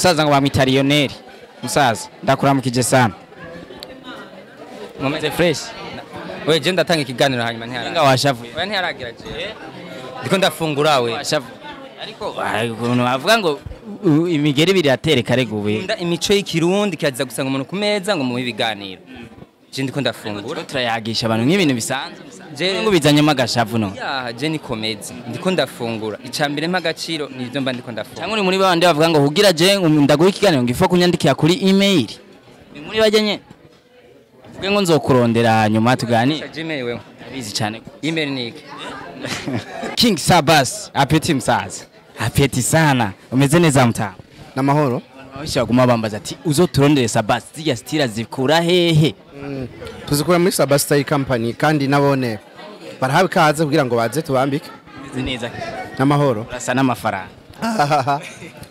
Musaza ngo bamwita Lionel. Musaza ndakuramukije sana. Mumeze fresh. We je ndatanga ikiganiro hanyuma ntiharagira. Nga washavuye. We ntiharagira je. Ndiko ndafungura we. Washavuye. Ariko ukuntu bavuga ngo imigeri ibiri iratereka reguwe. Nkunda imico y'ikirundi kirazira gusanga umuntu ku meza ngo muhe ibiganiro. Je ndiko ndafungura. Turayagisha abantu nk'ibintu bisanzwe. Je ngo bizanyemo agashavu no. Ya je nikomeze. Ndiko ndafungura. Icambere mpa agaciro nivyo mba ndiko ndafungura. Cyangwa uri muri bandi bavuga ngo kugira je ndaguha ikiganiro ngifo kunyandikira kuri email. Ni muri bajye Vuge ngo nzokurondera nyuma tuganire. Gmail wewe. Abizi cyane. Email ni iki? King Sabas, apeti msaza. Apeti sana. Umeze neza mtaa. Namahoro. Abantu baguma bambaza ati uzoturondere Sabas zirya stira zikura hehe? Tuzikura muri Sabas Style Company kandi nabone barahawe ikaze kugira ngo baze tubambike. Umeze neza. Namahoro. Urasa n'amafaranga.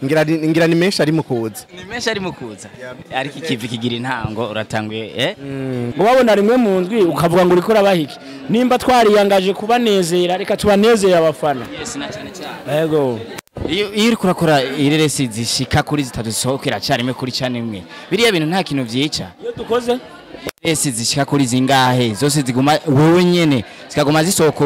Ngira ni menshi ari mukuza. Ni menshi ari mukuza. Ariko ikivi kigira intango uratanguye Ngo babona rimwe mu ndwi ukavuga ngo uriko urabahiki. Nimba twariyangaje kubanezera reka tubanezere abafana. Yes na cyane cyane. Yego. Iyo uriko urakora ireresi zishika kuri zitatu zisohokera carimwe kuri cane imwe. Biriya bintu nta kintu vyica. Iyo dukoze ireresi zishika kuri zingahe zose ziguma wewe nyene zikaguma zisohoka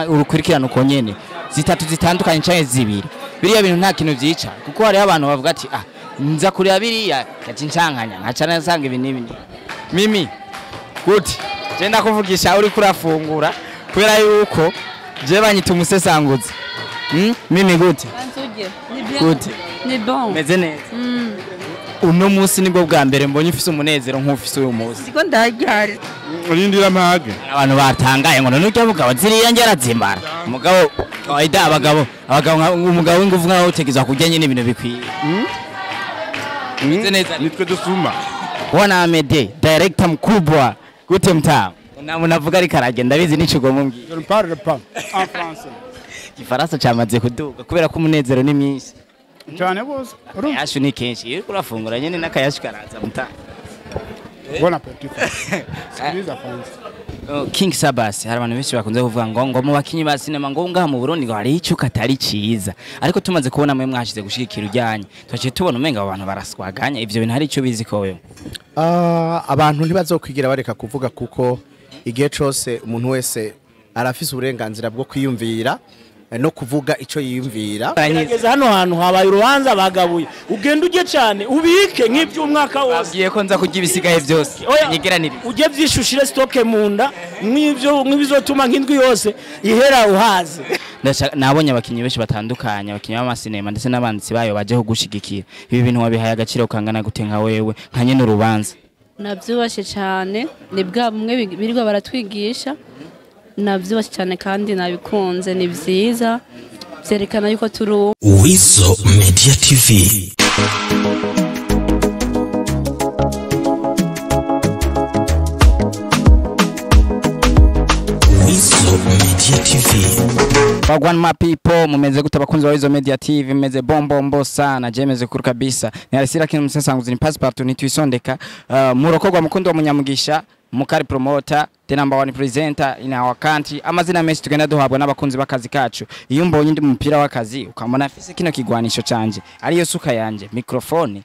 urukurikirana uko nyene. Zitatu zitandukanye canke zibiri. Biriya bintu nta kintu vyica kuko hariho abantu bavuga ati ah nza kureba biriya kaci ncankanya nkaca nasanga ibi n'ibi. Mimi gute je ndakuvugisha uri kurafungura kubera yuko je banyita umusesanguzi. Mimi gute? Gute? Ni bon. Meze neza. Uno munsi nibwo bwa mbere mbonye ufise umunezero nk'ufise uyu munsi. Ndiko ndaryari. Urindira mpage. Abantu batangaye ngo none urya mugabo ziriya ngera zimbara. Mugabo kawaida abagabo umugabo w'inguvu nkaho utegezwa kurya nyine ibintu bikwiye. Meze neza. Nitwe dusuma. Bwana Amede, director mkubwa. Gute mtaa? Na munavuga ariko aragenda bizi nico mumbwiye. Je ne parle pas en français. Igifaransa cyamaze kuduga kubera ko umunezero ni mwinshi. Cyane bose. Akayashu ni kenshi. Iyo urafungura nyene n'akayashu karaza mtaa. Bon appétit. Sikiliza kwanza. King Sabas hari abantu benshi bakunze kuvuga ngo mu bakinyi ba cinema ngo ngaha mu Burundi ngo hari ico katari ciza. Ariko tumaze kubona mwe mwashize gushigikira ujyanye. Twaciye tubona umenga abantu baraswaganya ivyo bintu hari ico bizi ko wewe. Abantu ntibazokwigira bareka kuvuga kuko igihe cose umuntu wese arafise uburenganzira bwo kwiyumvira no kuvuga ico yiyumvira. Gerageza hano hantu habaye urubanza bagabuye. Ugenda uje cyane ubike nk'iby'umwaka wose. Babwiye ko nza kurya ibisigaye byose. Nyigeranire. Uje vyishushire stock munda nk'ivyo nk'ibizotuma nk'indwi yose ihera uhaze. Nabonye abakinyi benshi batandukanye abakinyi b'amasinema ndetse n'abanditsi bayo baje kugushigikira. Ibi bintu wabihaye agaciro kangana gute nka wewe nka nyene urubanza? Navyubashe cyane ni bwa bumwe birirwa baratwigisha. Navyubashe cyane kandi nabikunze ni vyiza byerekana yuko turi Weasel Media TV. Weasel Media TV. Wagwan ma people mumeze gute abakunzi ba Weasel Media TV meze bombombo sana je meze kuri kabisa. Ni Arisira kintu musesanguzi ni passport ni twisondeka murokogwa mukundo wa Munyamugisha mukari promoter the number one presenter in our country. Amazina menshi tugenda duhabwa n'abakunzi b'akazi kacu. Iyo mbonye ndi mu mupira w'akazi ukamona afise kino kigwanisho canje ariyo suka yanje microphone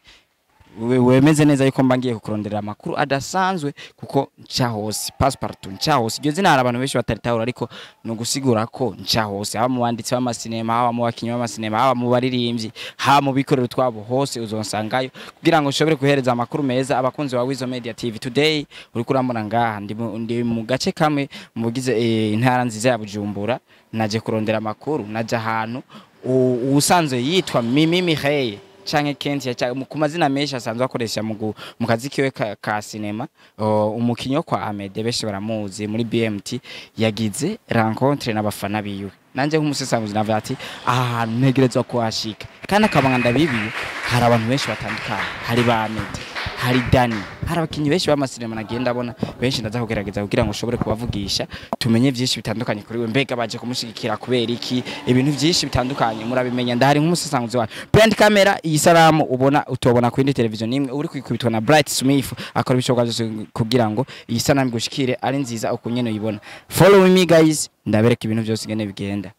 wemeze neza yuko mba ngiye kukurondera amakuru adasanzwe kuko nca hose passport nca hose. Iryo zina hari abantu benshi bataritahura ariko no gusigura ko nca hose haba mu banditsi b'amasinema haba mu bakinyi b'amasinema haba mu baririmbyi haba mu bikorero twabo hose uzonsangayo kugira ngo ushobore kuhereza amakuru meza abakunzi ba Weasel Media TV. Today uriko urambona ngaha ndi mu gace kamwe mu bugize intara nziza ya Bujumbura. Naje kurondera amakuru naje ahantu usanzwe yitwa Mimi Mireille canke Kentia ku mazina menshi asanzwe akoresha mu kazi kiwe ka cinema. Umukinyo kwa Amede benshi baramuzi muri BMT yagize rencontre n'abafana biwe. Nanje nk'umusesanguzi navuga ati aha ntegerezwa kuhashika kandi akabanga ndabibiye. Hari abantu benshi batandukanye, hari ba Amede, hari Dani, hari abakinyi benshi b'amasinema nagenda abona benshi ndaza kugerageza kugira ngo ushobore kubavugisha tumenye byinshi bitandukanye kuri we. Mbega baje kumushigikira kubera iki? Ibintu byinshi bitandukanye murabimenya. Ndahari nk'umusesanguzi wawe behind camera. Iyi salamu ubona utobona ku yindi television nimwe uri kwikubitwa na Bright Smith akora ibishoboka byose kugira ngo iyi sanamu igushikire ari nziza uko nyene uyibona. Follow me guys, ndabereka ibintu byose ingene bigenda.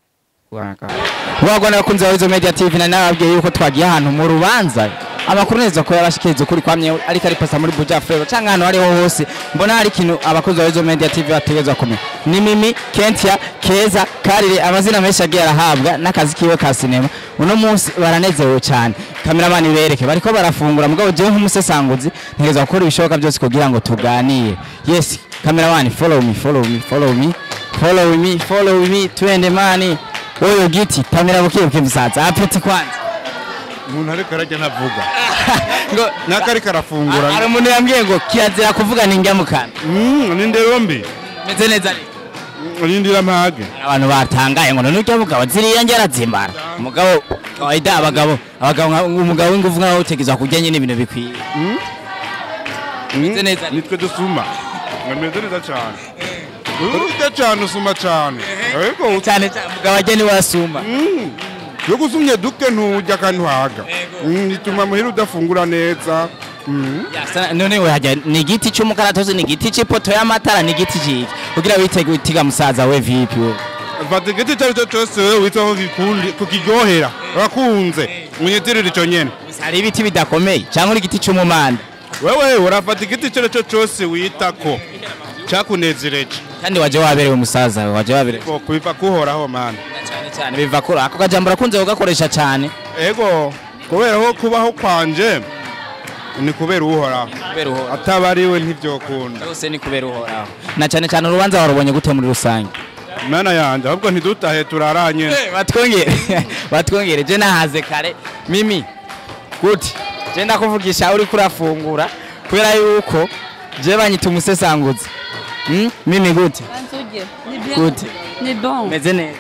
Wagwana bakunzi ba Weasel Media TV na nababwiye yuko twagiye ahantu mu rubanza. Amakuru neza ko yabashikiriza ukuri kwamye ariko ari pasa muri Buja Flavor canke ahantu hariho hose. Mbona hari ikintu abakozi ba Weasel Media TV bategerezwa kumenya. Ni Mimi, Kentia, Keza, Karire, amazina menshi agiye arahabwa n'akazi kiwe ka sinema. Uno munsi baranezerewe cyane. Cameraman bereke bariko barafungura, mugabo jewe nk'umusesanguzi ntegerezwa gukora ibishoboka byose kugira ngo tuganire. Yes, cameraman, follow me, follow me, follow me. Follow me, follow me, twende mani. Wewe giti, kamera bukiye bukiye musaza. Appétit kwanza. Umuntu ariko arajya ntavuga. Ngo N'akari karafungura. Hari umuntu yambwiye ngo kirazira kuvuga ninjya mukana. Ni ndero mbi. Meze neza ariko. Rindira mpage. Abantu batangaye ngo none urya mugabo ziriya njya arazimbara. Mugabo kawaida abagabo umugabo w'inguvu nkaho utegezwa kurya nyine ibintu bikwiye. Meze neza. Nitwe dusuma. Meze neza cyane. Urya cyane usuma cyane. Ariko cyane cyane mugabo ajya ni wasuma. Yo gusumye duke ntujya kandi haga. Bituma muhira udafungura neza. None we hajya ni igiti cy'umukaratozi, ni igiti cy'ipoto y'amatara, ni igiti cyiki kugira witege utiga musaza we vipi we. Fata igiti icyo ari cyo cyose wewe witaho gikundi kukiryohera urakunze munyitirire icyo nyene. Hari ibiti bidakomeye cyangwa uri igiti cy'umumanda. Wewe urafata igiti icyo ari cyo cyose witako cyakunezereje. Kandi waje waberewe musaza we, waje waberewe. Kubiva kuhoraho mana. Cyane cyane biva kuri ako kajambo urakunze kugakoresha cyane. Ego kubera ho kubaho kwanje ni kubera uhoraho. Kubera uhoraho. Atabariwe ntivyokunda. Byose ni kubera uhoraho. Na cyane cyane urubanza warubonye gute muri rusange? Mana yanje ahubwo ntidutahe turaranye. Batwongere. Batwongere je nahaze kare. Mimi gute? Je ndakuvugisha uri kurafungura kubera yuko je banyita umusesanguzi. Mimi gute? Gute? Ni bon. Meze neza.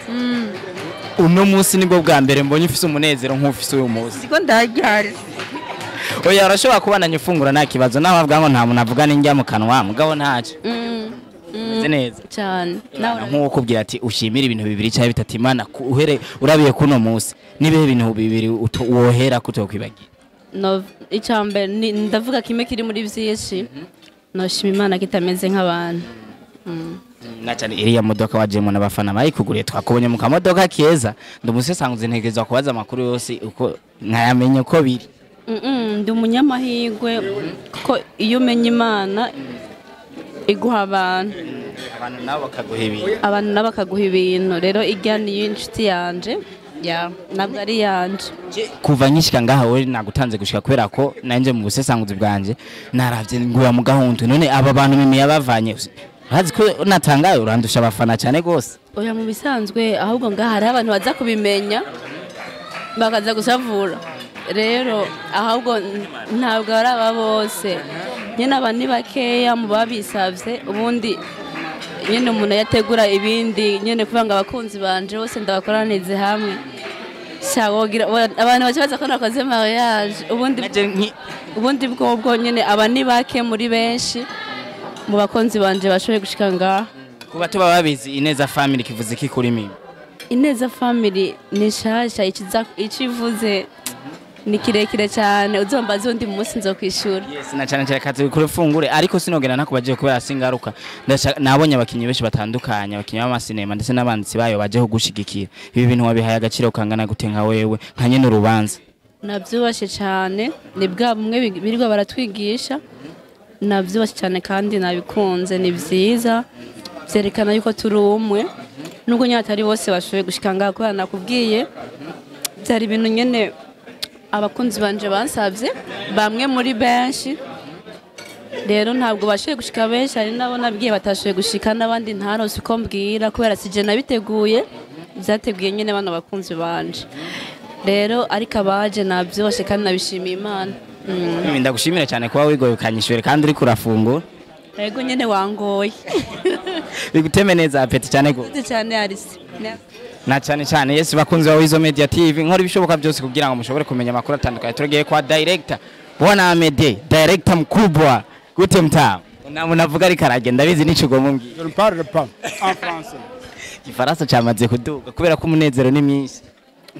Uno munsi nibwo bwa mbere mbonye ufise umunezero nk'ufise uyu munsi. Siko ndaryari. Oya urashobora kubana nyufungura nta kibazo naho bavuga ngo nta muntu avuga n'injya mu kanwa mugabo ntacyo. Meze neza. Cyane. Nawe nk'uko ati ushimira ibintu bibiri cyangwa bitatu Imana uhere urabiye kuno munsi. Nibe ibintu bibiri wohera kutokwibagira. No icyambere ndavuga kimwe kiri muri byinshi. Noshima Imana kitameze nk'abantu. Na cyane iriya modoka wajemo n'abafana bayikuguriye twakubonye mu kamodoka keza. Ndumusesanguze ntegerezwa kubaza amakuru yose uko nkayamenye uko biri. Ndi umunyamahirwe kuko iyo umenye Imana iguha abantu. Abantu nabo bakaguha ibintu. Abantu nabo bakaguha ibintu. Rero ijya ni inshuti yanje. Ya, ntabwo ari yanje. Kuva nkishika ngaha we nagutanze gushika kubera ko nanje mu busesanguzi bwanje naravye nguya mu gahundu. None aba bantu Mimi yabavanye urazi ko natangaye urandusha abafana cyane gose. Oya mu bisanzwe ahubwo ngaha hari abantu baza kubimenya bakaza gusavura. Rero ahubwo ntabwo ari aba bose. Nyene abantu ni bakeya mu babisavye ubundi nyene umuntu yategura ibindi nyene kuvanga abakunzi banje bose ndabakoranize hamwe. Shawogira abantu bakibaza ko nakoze mariage ubundi bwobwo nyene aba ni bake muri benshi mu bakunzi banje bashoboye gushika ngaha. Kuba tuba babizi Ineza Family kivuze iki kuri mimi? Ineza Family ni shasha ikivuze ni kirekire cyane uzombaza undi munsi nzokwishura. Yes, na cyane cyane kazi kuri fungure ariko sinogenda nakubaje kubera singaruka. Nabonye abakinyi benshi batandukanye abakinyi b'amasinema ndetse n'abanditsi bayo baje kugushigikira. Ibi bintu wabihaye agaciro kangana gute nka wewe nka nyene urubanza? Nabyubashe cyane ni bwa bumwe birirwa baratwigisha. Nabyubashe cyane kandi nabikunze ni byiza byerekana yuko turi umwe nubwo nyine atari bose bashoboye gushika ngaha kubera nakubwiye byari ibintu nyene abakunzi banje bansabye bamwe muri benshi. Rero ntabwo bashoboye gushika benshi hari nabo nabwiye batashoboye gushika n'abandi ntarose uko mbwira kubera sije nabiteguye byateguye nyine bano bakunzi banje. Rero ariko abaje nabyoshe kandi nabishimiye Imana. Ndagushimira cyane kuba wigoye ukanyishure kandi uri kurafungura. Yego nyene wangoye. Biguteme neza appétit cyane go. Cyane Alice. Na cyane cyane Yesu bakunzi wa Weasel Media TV nkora ibishoboka byose kugira ngo mushobore kumenya amakuru atandukanye. Tugiye kwa director Bwana Amede, director mkubwa. Gute mtaa? Na munavuga ari karagenda bizi nico mumbwiye. Je ne parle pas en français. Igifaransa cyamaze kuduga kubera ko umunezero ni mwinshi.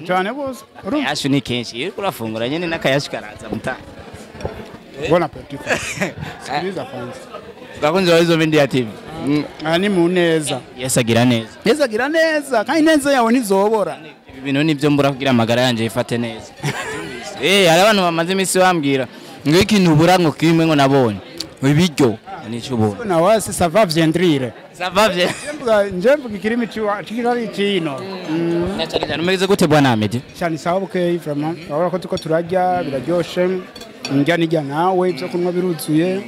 Cyane bose. Yashu ni kenshi iyo urafungura nyene nakayashu karaza mtaa. Bon appétit. Sikiliza kwanza. Bakunzi wa Weasel Media TV. Ani muneza. Yes agira neza. Yes agira neza kandi neza yawe ntizobora. Ibi bintu nivyo mbura kugira amagara yanje yifate neza. Hari abantu bamaze iminsi bambwira ngo ikintu ubura ngo kimwe ngo nabonye ibiryo nico ubura. Na wasi ça va viendrire. Ça va bien. Nje mvuga ikirimi cy'ikirari cino. Na cyane cyane umeze gute bwana Ahmed? Cyane sawa bukeye vraiment. Urabona ko tuko turarya biraryoshe. Njya nijya nawe ibyo kunywa biruzuye.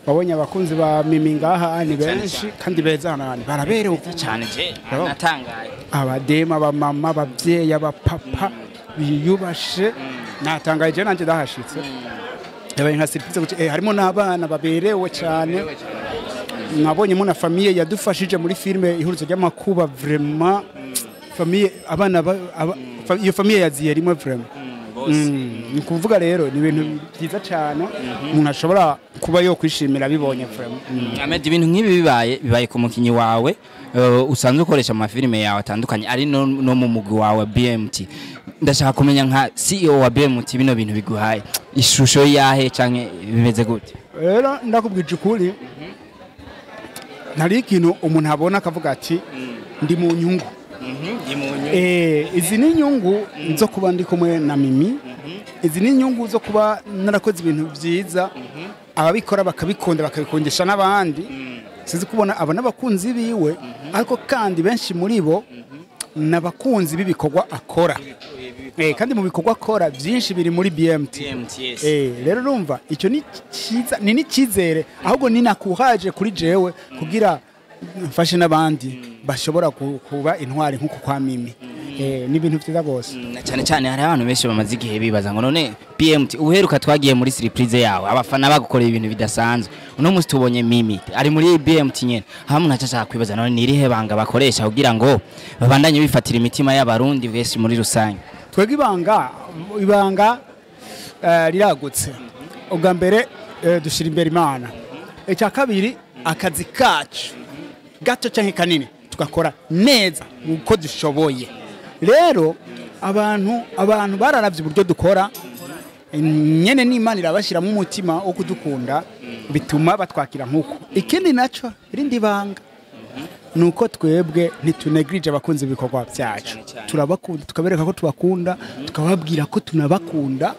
Wabonye abakunzi ba Mimi ngaha ni benshi kandi beza hano baraberewe cyane je natangaye. Abadema, abamama, ababyeyi, abapapa biyubashe natangaye je nanje ndahashitse. Yabaye nka surprise guce harimo n'abana baberewe cyane. Nabonye muna famille yadufashije muri filme ihurizo ry'amakuba vraiment famille abana iyo famille yaziye rimwe vraiment. Ni kuvuga rero ni ibintu byiza cyane umuntu ashobora kuba yo kwishimira bibonye vraiment. Ahmed, ibintu nk'ibi bibaye ku mukinyi wawe usanzwe ukoresha ama filme yawe atandukanye ari no mu mugwi wawe BMT. Ndashaka kumenya nka CEO wa BMT bino bintu biguhaye ishusho yahe canke bimeze gute? Rero ndakubwije ukuri ntari ikintu umuntu abona akavuga ati ndi mu nyungu. Izi ni inyungu zo kuba ndi kumwe na Mimi. Izi ni inyungu zo kuba narakoze ibintu byiza ababikora bakabikunda bakabikundisha n'abandi. Sinzi kubona aba n'abakunzi biwe ariko kandi benshi muri bo n'abakunzi b'ibikorwa akora. Kandi mu bikorwa akora byinshi biri muri BMT. Rero urumva icyo ni cyiza, ni n'ikizere ahubwo ni nakuhaje kuri jewe kugira mfashe n'abandi bashobora kuba intwari nkuko kwa Mimi. Ni ibintu byiza gose. Cyane cyane hari abantu benshi bamaze igihe bibaza ngo none BMT uheruka twagiye muri surprise yawe abafana bagukoreye ibintu bidasanzwe, uno munsi tubonye Mimi ari muri BMT nyene, hamwe ntacashaka kwibaza none nirihe banga bakoresha kugira ngo babandanye bifatira imitima y'abarundi bwese muri rusange? Twebwe ibanga riragutse. Ubwa mbere dushira imbere Imana. Icya kabiri akazi kacu gato canke kanini tugakora neza uko dushoboye. Rero abantu bararavye uburyo dukora nyene n'Imana irabashiramo umutima wo kudukunda bituma batwakira nkuko. Ikindi naco irindi banga nuko twebwe ntitunegrije abakunzi b'ibikorwa byacu. Turabakunda tukabereka ko tubakunda tukababwira ko tunabakunda.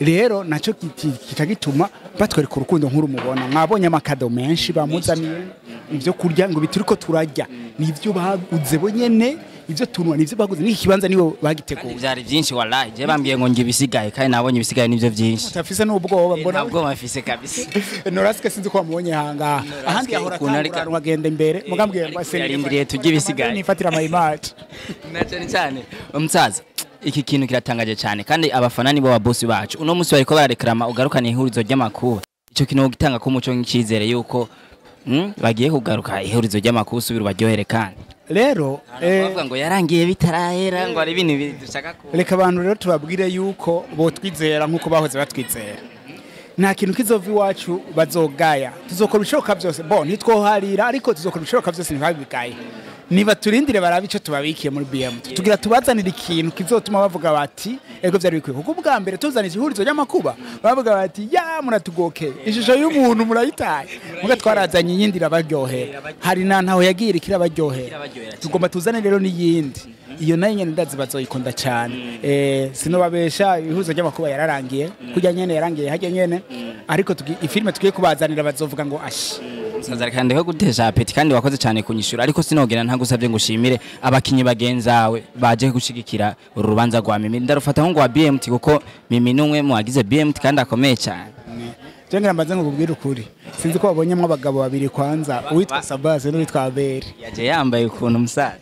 Rero naco kitagituma batwereka urukundo nkuru mubona. Mwabonye amakado menshi bamuzaniye ibyo kurya ngo bituriko turarya nivyo baguze bo nyene, ivyo tunwa nivyo baguze, n'iki kibanza nibo bagiteguye. Byari byinshi wallahi je bambwiye ngo ngibisigaye kandi nabonye ibisigaye nivyo byinshi. Utafise n'ubwoba mbona ntabwo bafise kabisa. Noraske sinzi ko wamubonye hanga ahandi yahora atangura agenda imbere mugambwiye ngo yarindiriye tujye ibisigaye nifatira ama image. Na cyane cyane umusaza iki kintu kiratangaje cyane kandi abafana nibo ba boss bacu uno munsi bariko barareklama ugarukana ihurizo ry'amakuba. Ico kintu gitanga ko umuco nk'icizere yuko bagiye kugaruka ihurizo ry'amakuba subira baryohere kandi. Rero bavuga ngo yarangiye bitarahera ngo ari ibintu dushaka ko reka abantu rero tubabwire yuko botwizera nkuko bahoze batwizera. Nta kintu kizova iwacu bazogaya. Tuzokora ibishoboka byose. Bo ntitwoharira ariko tuzokora ibishoboka byose ntibabigaye. Niba turindire barabe ico tubabikiye muri BMT. Tugira tubazanira ikintu kizotuma bavuga bati ego byari bikwiye. Kuko ubwa mbere tuzanije ihurizo ry'amakuba bavuga bati ya muratugokeye ishusho y'umuntu murayitaye. Muga twarazanye iyindi irabaryohera. Hari na ntaho yagiye ikirabaryohera. Tugomba tuzane rero n'iyindi. Iyo nayo nyene ndazi bazoyikunda cyane. Sinobabesha ihurizo ry'amakuba yararangiye. Kujya nyene yarangiye hajya nyene. Ariko ifilme tugiye kubazanira bazovuga ngo ashi. Sazara kandi ko gutesha apeti kandi wakoze cyane kunyishura ariko sinogera ntagusabye ngo ushimire abakinyi bagenzawe baje gushigikira uru rubanza rwa Mimi. Ndarufata nko rwa BMT kuko Mimi numwe mu bagize BMT kandi akomeye cyane. Je ngira mbanze nkubwire ukuri. Sinzi ko babonyemo abagabo babiri kwanza uwitwa Sabase n'uwitwa Abel. Yaje yambaye ukuntu musaza.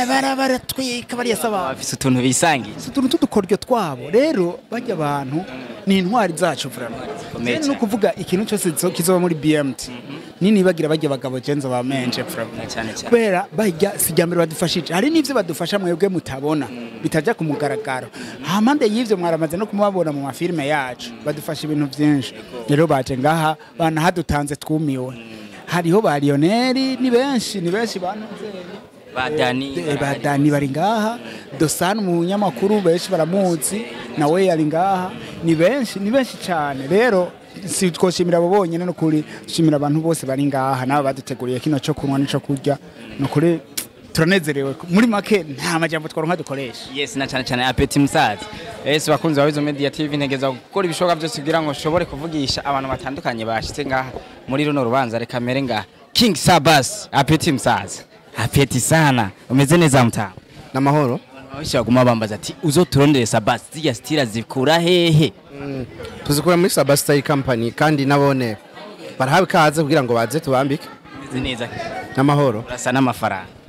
Barabaratwika bariya saba. Bafise utuntu bisangiye. Utuntu tudukoryo twabo. Rero bajya abantu ni intwari zacu vraiment. No kuvuga ikintu cyose kizoba muri BMT. Nini bagira bajya bagabo jenzo ba menje vraiment. Kubera bajya sijyambere badufashije. Hari n'ivyo badufasha mwebwe mutabona bitajya ku mugaragaro. Hamande y'ivyo mwaramaze no kumubabona mu mafilme yacu. Badufasha ibintu byinshi. Rero baje ngaha banahadutanze twumiwe. Hariho ba Lionel ni benshi bantuze. Badani bari ngaha. Dosan umunyamakuru benshi baramuzi nawe yari ngaha. Ni benshi cyane. Rero si twoshimira abo bonyene no kuri shimira abantu bose bari ngaha nabo baduteguriye kino cyo kunywa n'ico kurya. No kuri Turanezerewe muri make, nta majambo twaronka dukoresha. Yes, na cyane cyane appétit, musaza. Yes, bakunzi ba Wizo Media TV, ntegeza gukora ibishoboka byose kugira ngo nshobore kuvugisha abantu batandukanye bashitse ngaha muri runo rubanza. Reka mere ngaha King Sabas. Appétit, musaza, appétit sana. Umeze neza, mutama? N'amahoro. Benshi baguma bambaza ati: "Uzoturondere Sabas, zirya style zikura hehe?" Tuzikura muri Sabastyle Company, kandi nabone barahawe ikaze kugira ngo baze tubambike. Umeze neza? N'amahoro. Urasa n'amafaranga.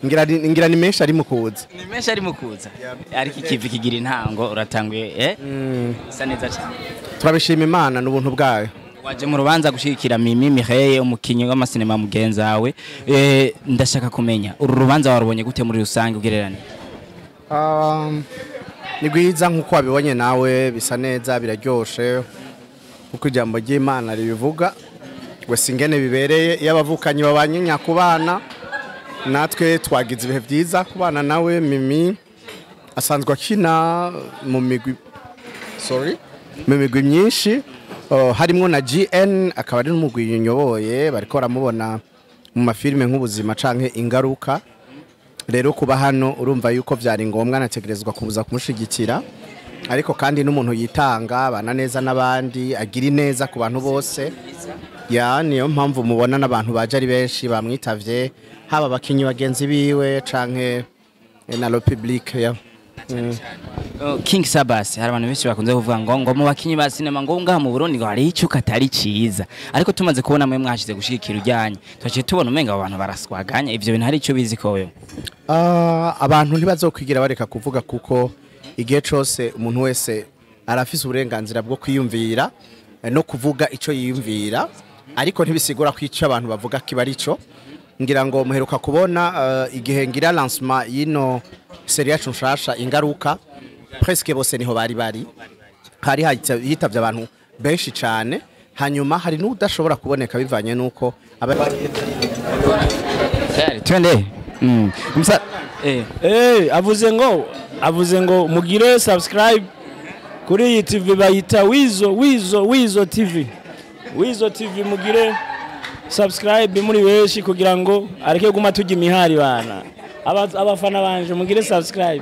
Ngira ni menshi ari mu kuza. Ni menshi ari mu kuza, ariko ikivi kigira intango. Uratanguye, usa neza cyane. Turabishima Imana n'ubuntu bwayo. Waje mu rubanza gushigikira Mimi Mireille, umukinyi w'amasinema mugenzi wawe. Ndashaka kumenya, uru rubanza warubonye gute muri rusange ugereranije? Ni rwiza nk'uko wabibonye nawe, bisa neza, biraryoshe, kuko ijambo ry'Imana ribivuga ngo si ingene bibereye iyo abavukanyi babanye nyakubana. Natwe twagize ibihe byiza kubana nawe. Mimi asanzwe akina mu migwi, sorry, mu migwi myinshi, harimwo na GN, akaba ari n'umugwi nyoboye. Bariko baramubona mu mafilime nk'Ubuzima canke Ingaruka. Rero kuba hano, urumva yuko vyari ngombwa, nategerezwa kuza kumushigikira. Ariko kandi n'umuntu yitanga, abana neza n'abandi, agira ineza ku bantu bose. Ya, niyo mpamvu mubona n'abantu baje ari benshi bamwitavye, haba abakinyi bagenzi biwe canke na le public ya. King Sabas, hari abantu benshi bakunze kuvuga ngo mu bakinyi ba sinema, ngo ngaha mu Burundi ngo hari ico katari ciza, ariko tumaze kubona mwe mwashize gushigikira ujyanye, twaciye tubona umenga abo bantu baraswaganya. Ivyo bintu hari ico bizi ko wewe? Abantu ntibazokwigira bareka kuvuga, kuko igihe cose umuntu wese arafise uburenganzira bwo kwiyumvira no kuvuga ico yiyumvira, ariko ntibisigura ko ico abantu bavuga kiba ari ico. Ngira ngo muheruka kubona igihe ngira lancement y'ino série yacu nshasha Ingaruka, presque bose niho bari hari hitavye abantu benshi cane. Hanyuma hari n'udashobora kuboneka bivanye nuko aba Tayari, twende. Musa. Avuze ngo mugire subscribe kuri iyi TV bayita Wizo, Wizo, Wizo TV, Wizo TV. Mugire subscribe muri benshi kugira ngo areke guma tujya imihari bana. Abafana banje, mugire subscribe.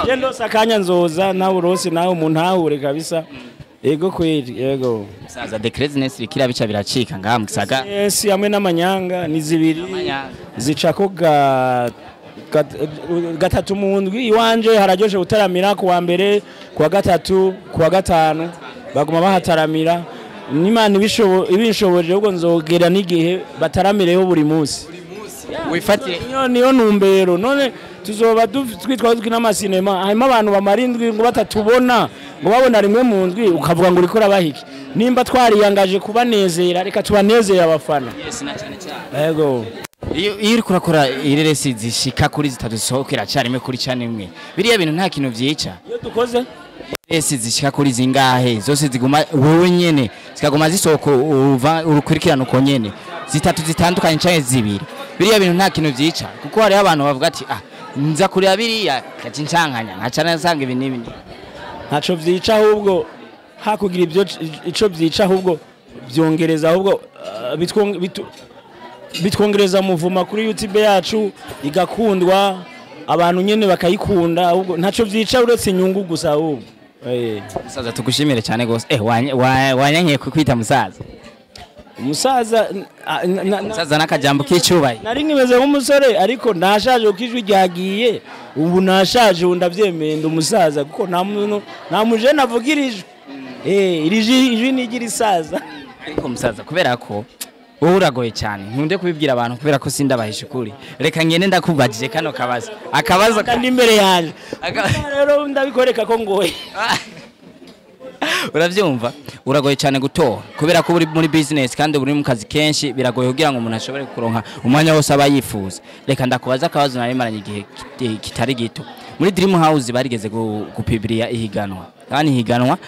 Je ndose akanya nzoza nawe urose nawe umuntahure kabisa. Yego kweli, yego. Musaza, the craziness bikira bica biracika ngaha mu Kisaga. Yes, hamwe n'amanyanga ni zibiri. Amanyanga. Zicako ga gatatu mu ndwi. Iwanje hararyoshe gutaramira ku wa mbere, ku wa gatatu, ku wa gatanu, baguma bahataramira. N'Imana ibinshoboje, ahubwo nzogera n'igihe bataramireho buri munsi. Wifatire. Niyo ntumbero. None tuzoba twitwa twi n'amasinema, hanyuma abantu bamara indwi ngo batatubona, ngo babona rimwe mu ndwi, ukavuga ngo uriko urabaha iki? Nimba twariyangaje kubanezera, reka tubanezere abafana. Yes, na cyane cyane. Yego. Iyo uriko urakora ireresi zishika kuri zitatu zisohokera carimwe kuri cane imwe, biriya bintu nta kintu vyica? Iyo dukoze Ireresi zishika kuri zingahe zose ziguma wewe nyene, zikaguma zisohoka, uva urukurikirana uko nyene, zitatu zitandukanye canke zibiri, biriya bintu nta kintu vyica? Kuko hariho abantu bavuga ati: "Ah, nza kureba biriya kaca incankanya nkaca nasanga ibi n'ibi." Ntaco vyica, ahubwo hakugira ibyo ico vyica, ahubwo vyongereza, ahubwo bitwongereza muvuma kuri YouTube yacu, igakundwa, abantu nyene bakayikunda. Ahubwo ntaco vyica uretse inyungu gusa ahubwo. Musaza, tugushimire cyane gose. Wanyankiye kukwita musaza. Umusaza Musaza n'akajambo k'icyubahiro. Nari nkimeze nk'umusore, ariko nashaje kuko ijwi ryagiye. Ubu nashaje, ubu ndabyemeye, ndi umusaza, kuko nta muntu, nta mujene avugira ijwi. Iri jwi, ijwi nigira isaza. Ariko musaza, kubera ko wowe uragoye cyane, nkunde kubibwira abantu, kubera ko sindabahisha ukuri, reka ngende ndakubajije kano kabazo, akabazo kandi imbere yanjye rero ndabikoreka ko ngoye. Urabyumva, uragoye cyane gutora kubera ko uri muri business kandi uri mu kazi kenshi. Biragoye kugira ngo umuntu ashobore kuronka umwanya wose aba yifuza. Reka ndakubaza akabazo nari maranye igihe kitari gito. Muri Dream House barigeze gupibiriya ihiganwa, kandi ihiganwa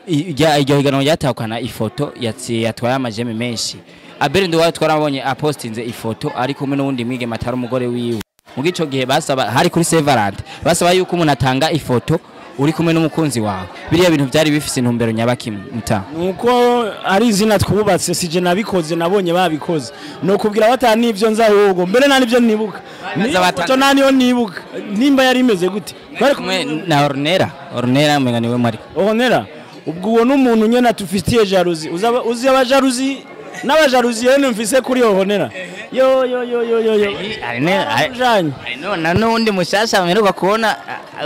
iryo higanwa ryatahukana ifoto yatwaye ama j'aime menshi. Abel Nduwayo twarabonye apostinze ifoto ari kumwe n'uwundi mwigeme atari umugore wiwe. Mu gico gihe basaba, hari kuri Saint Valentin, basaba yuko umuntu atanga ifoto. uri kumwe n'umukunzi wawe. Biriya bintu byari bifise intumbero nyabaki muta? Nuko ari izina twubatse, sije nabikoze, nabonye babikoze. No kubwira batanu n'ivyo nza ahubwo mbere nta nivyo nibuka. Niyo naniyo nibuka nimba yari imeze gute. Bari kumwe na Ornera, Ornera mwenga niwe mwari. Ornera ubwo uwo n'umuntu nyene atufitiye jalousie. Uzi abajalousie n'abajalousie yene mfise kuri Ornera. Yo yo yo yo yo yo. No na nundi mushasha mperuka kubona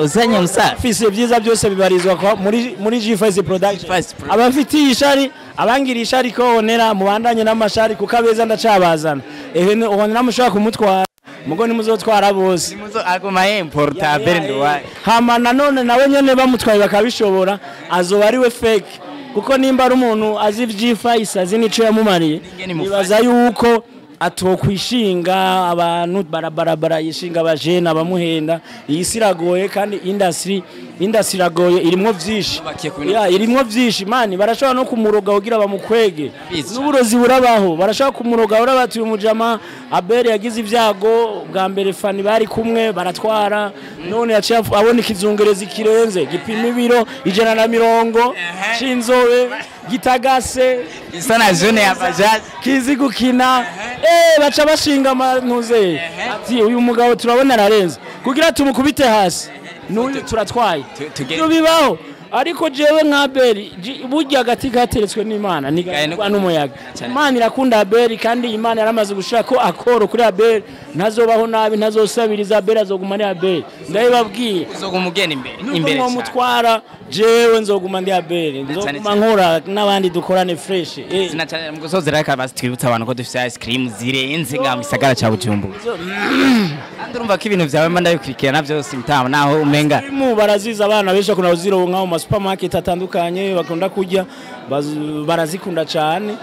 uzanye musa. Fise byiza byose bibarizwa kwa muri G5 Production. Abafitiye ishari abangira ishari ko Ornera mubandanye n'amashari kuko abeza ndacabazana. Ehe Ornera mushaka kumutwara mugo ni muzotwara bose. Muzo aguma importa berndo. Hama nanone nawe nyene bamutwaye bakabishobora azoba ari we fake. Kuko nimba ari umuntu azi G5 azi nico yamumariye nibaza yuko atokwishinga abantu barabarabara yishinga abajene abamuhenda. Iyi si iragoye kandi industry iragoye irimwo vyinshi. Ya irimwo vyinshi mani barashobora no kumuroga kugira bamukwege. N'uburozi burabaho barashobora kumuroga urabatuye umujama. Abel yagize ibyago bwa mbere Fani bari kumwe baratwara none yaciye abona ikizungerezi kirenze gipima ibiro 120 c'inzobe gitagase isa na zone ya bajaji kizi gukina. Baca bashinga amanuze ati uyu mugabo turabona ararenze kugira tumukubite hasi n'uyu turatwaye tubibaho. Ariko jewe nka Abel burya agati gateretswe n'Imana nigwa n'umuyaga. Imana irakunda Abel kandi Imana yaramaze gushira ko akoro kuri Abel ntazobaho nabi ntazosabiriza Abel azoguma ari Abel. Ndabibabwiye uzoguma ugenda imbere imbere cyane mutwara jewe nzoguma ndi Abel nzoguma nkora n'abandi dukorane fresh. Sina cyane mu gusozera akabasi twibutsa abantu ko dufite ice cream zirenze nga mu gisagara ca Bujumbura. Kandi urumva ko ibintu byawe mba ndabikurikirana byose mutama naho umenga mu baraziza abana benshi bakunda kuzironka mu supermarket atandukanye bakunda kurya barazikunda cyane.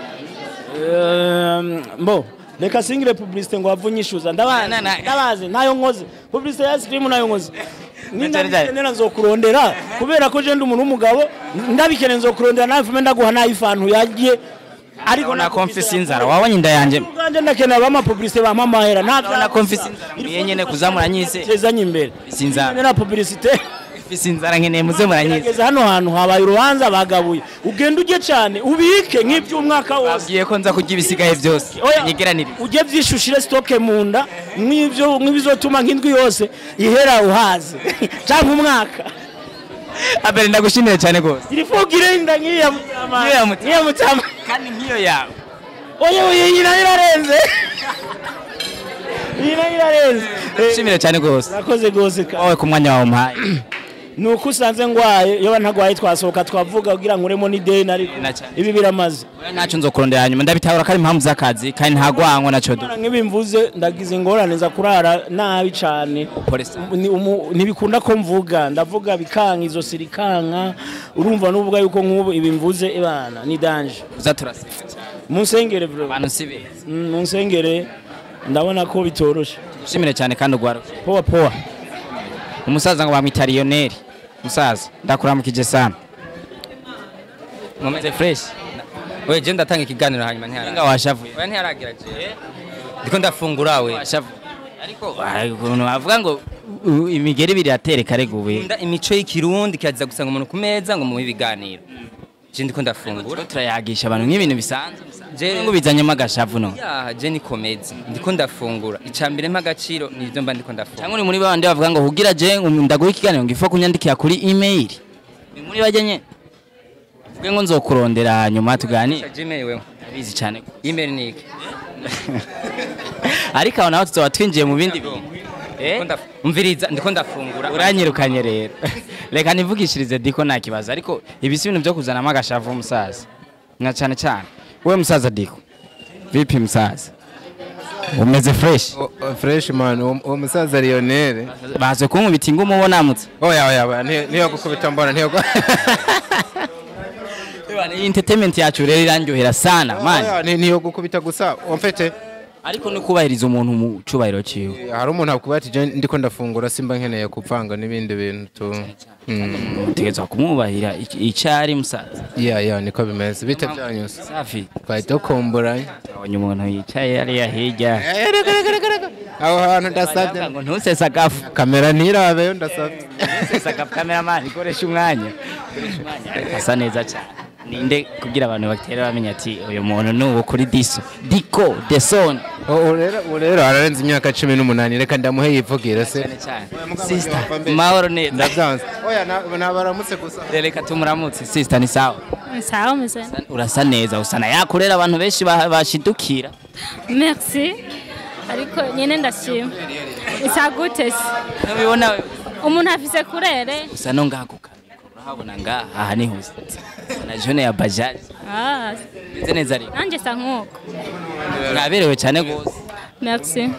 Mbo reka singire publicité ngo avunyishuza ndabazi nayo nkoze publicité ya ice cream nayo nkoze nindabikenera nzokurondera kubera ko je ndi umuntu w'umugabo ndabikenera nzokurondera nawe mvume ndaguha nayo ifantu yagiye. Ariko na confesse inzara wabonye inda yanje ubwanje ndakenera bama publicité bampa amahera ntabyo na confesse inzara mwiye nyene kuzamura nyise tezanye imbere sinzara na publicité sinzara nkeneye muze muranyise. Hano hantu habaye urubanza bagabuye ugenda ujye cyane ubike nk'iby'umwaka wose. Babwiye ko nza kurya ibisigaye byose nyigeranire ujye byishushire stock munda nk'ibyo nk'ibizotuma nk'indwi yose ihera uhaze cyangwa umwaka. Abel ndagushimiye cyane gose. Irifugire inda nk'iya mutama nk'iya mutama kandi nk'iyo yawe. Oye oye irarenze. Irarenze. Ndagushimiye cyane gose. Nakoze gose ka. Wowe ku mwanya wawe umpaye. Nuko usanze ngwaye iyo ntagwaye twasohoka twavuga kugira nkuremo ni deni ariko ibi biramaze. Naco nzokurondera hanyuma ndabitahura ko ari impamvu z'akazi kandi ntagwango naco do. Nk'ibimvuze ndagize ingorane za kurara nabi cyane. Ntibikunda ko mvuga ndavuga bikanka izo sirikanka urumva nuvuga yuko nk'ubu ibimvuze ibana ni danger. Uza turasenga cyane. Munsengere bro. Abantu si beza. Munsengere ndabona ko bitoroshe. Tugushimire cyane kandi ugwaro. Poa poa. Umusaza ngo bamwita Lionel. Musaza ndakuramukije sana. Mumeze fresh. We je ndatanga ikiganiro hanyuma ntihara. Nga washavuye. We ntiharagira je. Ndiko ndafungura we. Washavuye. Ariko ukuntu bavuga ngo imigeri ibiri yatereka reguwe. Nda imico y'ikirundi kiaza gusanga umuntu ku meza ngo muhe ibiganiro. Je ndiko ndafungura. Turayagisha abantu nk'ibintu bisanzwe. Je ngo bizanyemo agashavu no. Ya je ni komeze. Ndiko ndafungura. Icambere mpa agaciro nivyo mba ndiko ndafungura. Cyangwa uri muri bandi bavuga ngo hugira je ndaguha ikiganiro ngifo kunyandikira kuri email. Ni muri bagenye. Uvuge ngo nzokurondera hanyuma tuganire. Gmail wewe. Abizi cyane. Email ni iki? Ariko aho naho tuzoba twinjiye mu bindi bintu. Umviriza ndiko ndafungura. Uranyirukanye rero. Reka nivugishirize Diko nta kibazo ariko ibisi ibintu byo kuzanamo agashavu umusaza. Na cyane cyane. Wewe musaza Diko. Vipi musaza? Umeze fresh? Fresh man, uwo musaza Lionel. Baze kunkubita ingumu ubonamutse. Oya oya, niyo gukubita mbona niyo. Iyi entertainment yacu rero irandyohera sana man. Niyo gukubita gusa, omfete. Ariko no kubahiriza umuntu mu cubahiro ciwe. Hari umuntu akuba ati je ndiko ndafungura simba nkeneye kupfanga n'ibindi bintu tu. Utegetswe kumwubahira icari musaza. Yeah niko bimeze. Bite byanyuze. Safi. Twahita komboranye. Abonye umuntu yicaye ari hirya. Reka. Aho hantu ndasabye ngo ntusese agafu. Kamera ntirabeyo, ndasabye. Ntusese agafu, cameraman, ikoresha umwanya. Asa neza cyane. Ninde kugira abantu batera bamenya ati uyu muntu ni uwo kuri diso Diko Deson? Ubu rero ararenze imyaka 18, reka ndamuhe yivugire se. Cyane cyane. Sister, mahoro neza? Ndabyanze, oya, nabaramutse gusa. Reka tumuramutse. Sister, ni sawa? Sawa, meze. Urasa neza, usana yakurera abantu benshi bashidukira. Merci. Ariko nyine ndashima. Isa gute se? Ntubibona wewe? Umuntu afise kurere. Usa no ngaha ku kamiko urahabona, ngaha aha niho usa na jeune ya bajaji. Ah, meze neza ariko. Nanje sa nkuko. Mwaberewe cyane gose. Merci.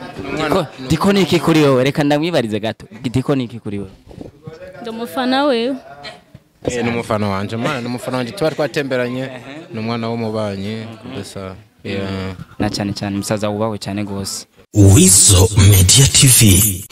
Diko ni iki kuri wowe? Reka ndamwibarize gato. Diko ni iki kuri wowe? Ndi umufana wewe. Ni umufana wanje mwana, ni umufana wanje, tuba twatemberanye, ni umwana w'umubanyi gusa, yeah. Na cyane cyane umusaza wubahwe cyane gose. Weasel Media TV.